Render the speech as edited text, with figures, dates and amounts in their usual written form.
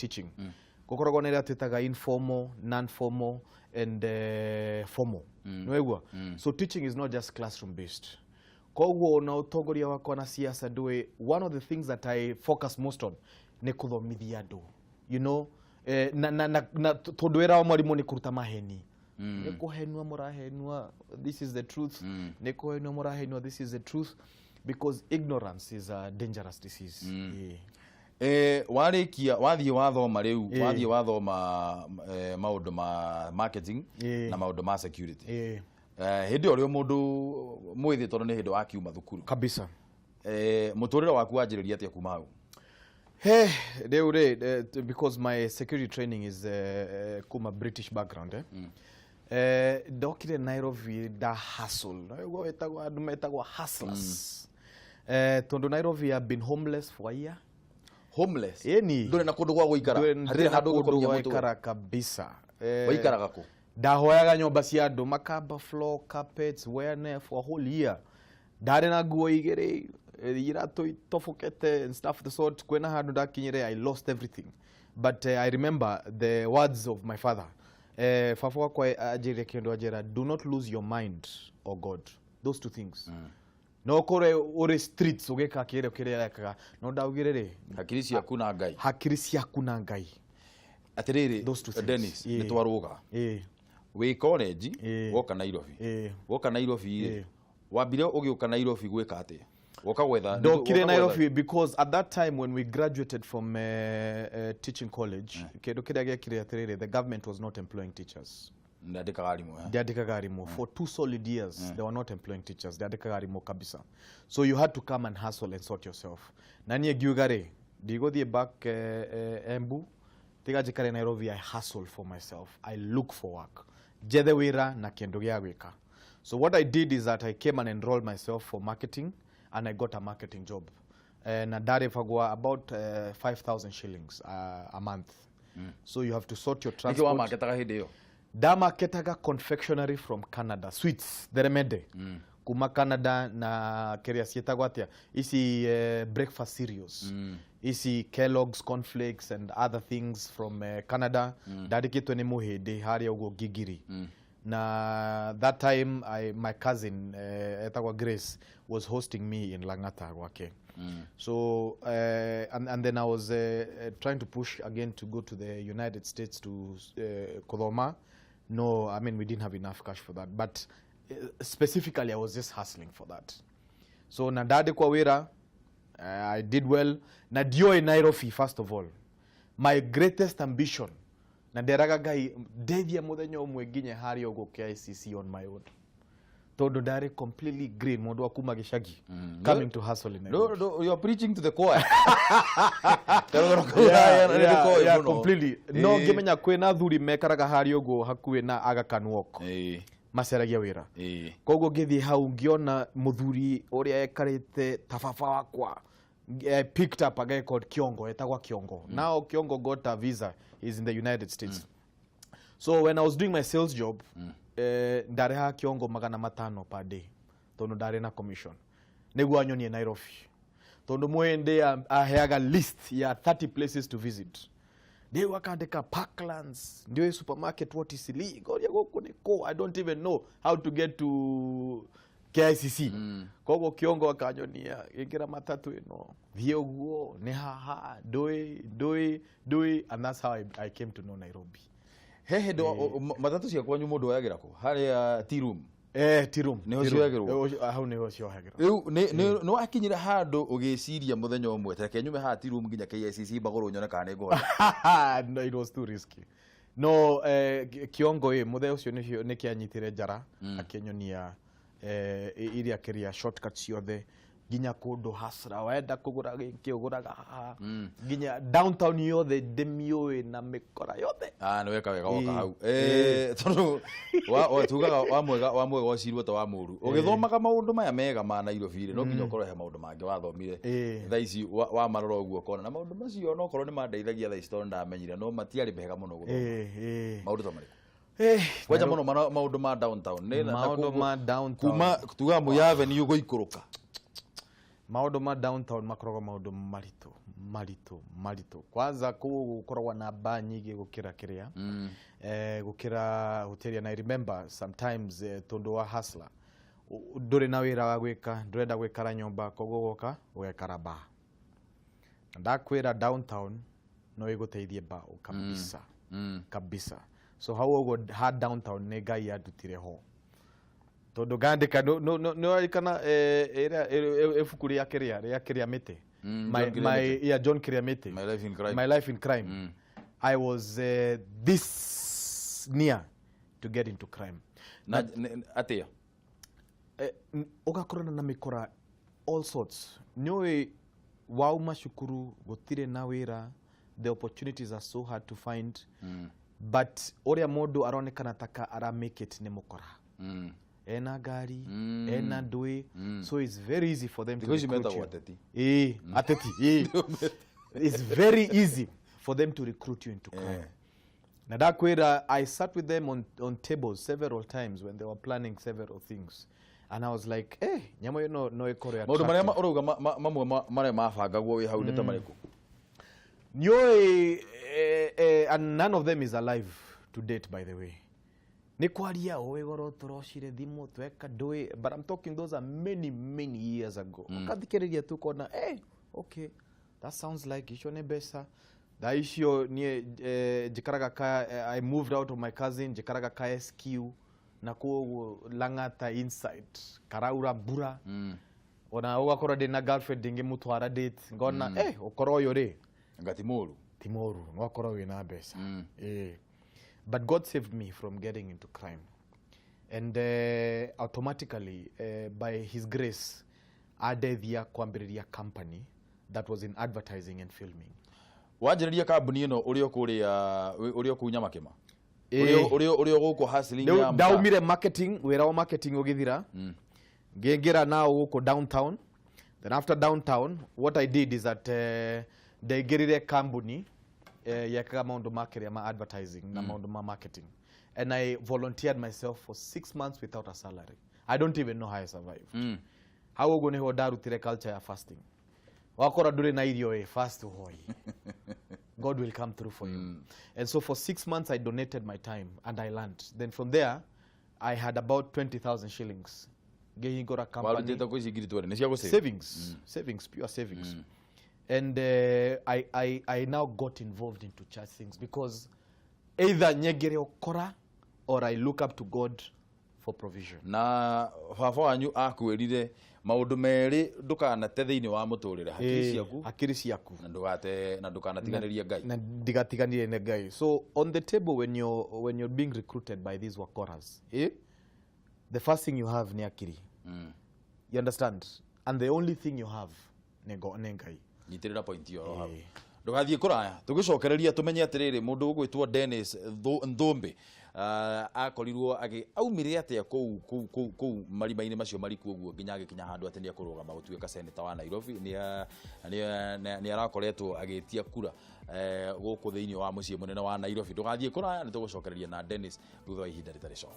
teaching, gũkoragwo na ĩrĩa twĩtaga informal, non formal and formal. Nĩwaigua? So teaching is not just classroom based. Koguo ona ũtongoria wakwa na siasa ndũĩ, one of the things that I focus most on nĩ kũthomithia andũ na tondũ wĩra wa mwarimũ nĩ kũruta maheni. Nĩ kũhenua mũrahenua, this is the truth. Nĩ kũhenua mũrahenua, this is the truth, because ignorance is a dangerous disease. Yeah. Warĩkia wathiĩ wathoma rĩu, wathiĩ wathoma maũndũ ma marketing na maũndũ ma security. Hĩndĩ ĩyo ũrĩ o mũndũ mwĩthĩ, tondũ nĩ hĩndĩ wakiuma thukuru. Kabisa. Mũtũrĩre waku wanjĩrĩria atĩa kuma hau? Hey, rĩu rĩ, because my security training is kuma British background, eh? Ndokire Nairobi nda hustle. Nĩguo wĩtagwo, andũ metagwo hustlers. Tondũ Nairobi I've been homeless for a year. Homeless? Ĩni. Ndũrĩ na kũndũ gwa gũikara? Ndũrĩ Hatirĩ na handũ kũndũ ũgũkomia gwa mũtwe? gũikara kabisa. Waikaraga kũ? Ndahoyaga nyũmba cia andũ, makamba floor carpets wene for a whole year. Ndarĩ na nguo igĩrĩ, iratũ itobokete and stuff the sort. Kwĩna handũ ndakinyire I lost everything, but I remember the words of my father. Baba wakwa anjĩrire kĩndũ, anjĩra, "Do not lose your mind or God." Those two things. No ũkorwe ũrĩ streets ũgĩka kĩrĩa kĩrĩa ekaga, no ndaugire rĩ, Hakiri ciaku na Ngai. Hakiri ciaku na Ngai. Atĩrĩrĩ, Those two things. Dennis, nĩ twarũga. Wĩ college, woka Nairobi. Woka Nairobi rĩ, wambire ũgĩũka Nairobi gwĩka atĩa? Woka gwetha Ndokire woka gwetha- Nairobi because at that time when we graduated from teaching college, kĩndũ kĩrĩa gĩekire atĩrĩrĩ, the government was not employing teachers. Ndandĩkaga arimũ, eh? Ndiandĩkaga arimũ for 2 solid years. They were not employing teachers. Ndiandĩkaga arimũ kabisa, so you had to come and hustle and sort yourself. Na niĩ ngiuga rĩ, ndigũthiĩ back Embu, tiga njikare Nairobi. I hustle for myself, I look for work, njethe wĩra na kĩndũ gĩa gwĩka. So what I did is that I came and enrolled myself for marketing and I got a marketing job, na ndarĩbagwa about 5000 shillings a month. So you have to sort your Nĩkĩ transport. Wamaketaga hĩndĩ ĩyo? Ndamaketaga confectionery from Canada, sweets, theremende kuma Canada, na kĩrĩa ciĩtagwo atĩa ici, breakfast cereals ici, Kellogg's cornflakes and other things from Canada. Ndandĩkĩtwo nĩ mũhĩndĩ harĩa ũguo Ngigiri. Na that time my cousin etagwo Grace was hosting me in Lang'ata gwake. So and then I was trying to push again to go to the United States to kuthoma. No, I mean, we didn't have enough cash for that, but specifically I was just hustling for that. So na ndandĩkwa wĩra, I did well na ndioĩ Nairobi. First of all, my greatest ambition, na nderaga Ngai ndeithia mũthenya ũmwe nginye harĩa ũguo KICC on my own, tondũ ndarĩ completely green, mũndũ wa kuma gĩcagi coming to hustle in No, Nairobi. no, you are preaching to the choir. Karũgano kau nĩ ndĩkoĩ mũno. Completely. No ngĩmenya kwĩna athuri mekaraga harĩa ũguo hakuhĩ na Aga Khan Walk, macaragia wĩra. Koguo ngĩthiĩ hau ngĩona mũthuri ũrĩa ekarĩte ta baba wakwa. I picked up a guy called Kiongo, etagwa Kiongo. Now Kiongo got a visa, he's in the United States. So when I was doing my sales job, ndarehaga Kiongo 500 per day, tondũ ndarĩ na commission, nĩguo anyonie Nairobi, tondũ mũhĩndĩ aheaga list ya 30 places to visit. Rĩu akandĩka Parklands, ndio supermarket, what is ngoria gũkũ nĩ kũ? I don't even know how to get to KICC. Koguo Kiongo akanyonia, ĩngĩra matatu ĩno, thiĩ ũguo, nĩ haha, ndũĩ ndũĩ ndũĩ, and that's how I came to know Nairobi. He hĩndĩ matatũ cia kwanyu mũndũ oyagĩra kũ? Harĩa tea room? Eh, tea room. Nĩho Tea room. cioyagĩrwo? Hau nĩho ciohagĩrwo. Rĩu nĩ wakinyire handũ ũgĩciria mũthenya ũmwe, reke nyume haha tea room nginya KICC magũrũ, nyone kana nĩ ngũhota? No, it was too risky. No, Kiongo ĩ mũthee ũcio nĩcio nĩkĩanyitire njara, akĩnyonia iria kĩrĩa shortcut ciothe nginya kũndũ hasra, wenda kũgũra gĩkĩ ũgũraga haha, nginya downtown yothe ndĩmiũĩ na mĩkora yothe. Ah, nĩ weka wega woka hau. Tondũ tugaga wa mwega ũcirwo ta wa mũru. Ũgĩthomaga maũndũ maya mega ma Nairobi rĩ, no nginya ũkorwo he maũndũ mangĩ wathomire. Thaa ici wamarora ũguo ũkona na maũndũ macio no korwo nĩ mandeithagia thaa ici, tondũ ndamenyire no matiarĩ mega mũno gũthoma. Maũndũ ta marĩkũ? Kwanja mũno maũndũ ma downtown. Maũndũ ma downtown. Kuma tugaga Moi Avenue gũikũrũka. Maũndũ ma downtown makoragwo maũndũ maritũ maritũ maritũ. Kwanza kũu gũkoragwo na mbaa nyingĩ gũkĩra kĩrĩa, gũkĩra hoteli. And I remember sometimes, tondũ wa hustler, ndũrĩ na wĩra wa gwĩka, ndũrenda gwĩkara nyũmba, koguo ũgoka ũgekara bar. Na ndakwĩra downtown no ĩgũteithie bao kabisa, kabisa. So hau ũguo ha downtown nĩ Ngai andutire ho, tondũ ngandĩka nĩ ũrarikana ĩrĩa ibuku rĩa kĩrĩa rĩa kĩrĩa mĩtĩ? John Kĩrĩa Mĩtĩ. Yeah, John Kĩrĩa. My Life in Crime. My Life in Crime. I was this near to get into crime. Na atĩa? Ũgakorana na mĩkora all sorts. Nĩũĩ wauma cukuru, gũtirĩ na wĩra, the opportunities are so hard to find, but ũrĩa mũndũ aronekana taka ara make it nĩ mũkora, ena ngari, ena ndũĩ, so it's very easy for them to Thikũ ici recruit metagwo you. ateti. Ĩĩ, ateti, ĩĩ. It's very easy for them to recruit you into crime. Na ndakwĩra, I sat with them on tables several times when they were planning several things, and I was like, eh, nyamũ ĩno no ĩkorwo Maũndũ marĩa attractive. Ũrauga mamwe marĩa mabangagwo wĩ hau nĩ ta marĩkũ? Nĩũĩ, and none of them is alive to date, by the way. Nĩ kwaria ũĩ goro tũrocire thimũ tweka ndũĩ, but I'm talking, those are many, many years ago. Ũkathikĩrĩria tu ũkona, hey, okay, that sounds like icio nĩ mbeca. Thaa icio niĩ njikaraga ka, I moved out of my cousin, njikaraga ka SQ na kũu Lang'ata inside, karaura mbura, ona ũgakorwo ndĩ na girlfriend, ndingĩmũtwara date, ngona ũkoro ũyũ rĩ Anga ti mũru. Ti mũru, no akorwo wĩna mbeca. Ĩĩ. But God saved me from getting into crime, and automatically, by his grace, andeithia kwambĩrĩria company that was in advertising and filming. Wanjĩrĩria kambuni ĩno ũrĩ o kũrĩa, ũrĩ o kũu Nyamakĩma? Ĩĩ. Ũrĩ o gũkũ hustling Rĩu ya mtaa? Ndaumire marketing, wĩra wa marketing ũgĩthira, ngĩingĩra nao gũkũ downtown. Then after downtown, what I did is that ndaingĩrire kambuni yekaga maũndũ ma kĩrĩa ma advertising na maũndũ ma marketing, and I volunteered myself for 6 months without a salary. I don't even know how I survived. Hau ũguo nĩho ndarutire culture ya fasting. Wakora ndũrĩ na irio, ĩ fast, ũhoi, God will come through for you. And so for 6 months I donated my time and I learned. Then from there I had about 20,000 shillings, ngĩhingũra company. Warutĩte kwĩ ici 20,000 nĩ cia gũsave? Savings, savings, pure savings. And I now got involved into church things, because either nyegere ũkora or I look up to God for provision. Na baba wanyu akwĩrire maũndũ merĩ ndũkanate thĩinĩ wa mũtũrĩre: hakiri ciaku Hakiri ciaku na ndũgate na ndũkanatiganĩrie Ngai. Na ndigatiganire na Ngai. So on the table, when you're being recruited by these wakoras, eh? The first thing you have ni akiri. You understand? And the only thing you have nĩ Ngai. Nyitĩrĩra point ĩyo oro hau, ndũgathiĩ kũraya. Tũgĩcokereria tũmenye atĩrĩrĩ, mũndũ ũgwĩtwo Dennis Nthũmbĩ akorirwo agĩ aumire atĩa kũu marima-inĩ macio mariku ũguo nginya agĩkinya handũ atĩ nĩ ekũrũgama gũtuĩka seneta wa Nairobi. Nĩ arakoretwo agĩtia kura gũkũ thĩinĩ wa mũciĩ mũnene wa Nairobi. Ndũgathiĩ kũraya, nĩ tũgũcokereria na Dennis thutha wa ihinda rĩtarĩ coho.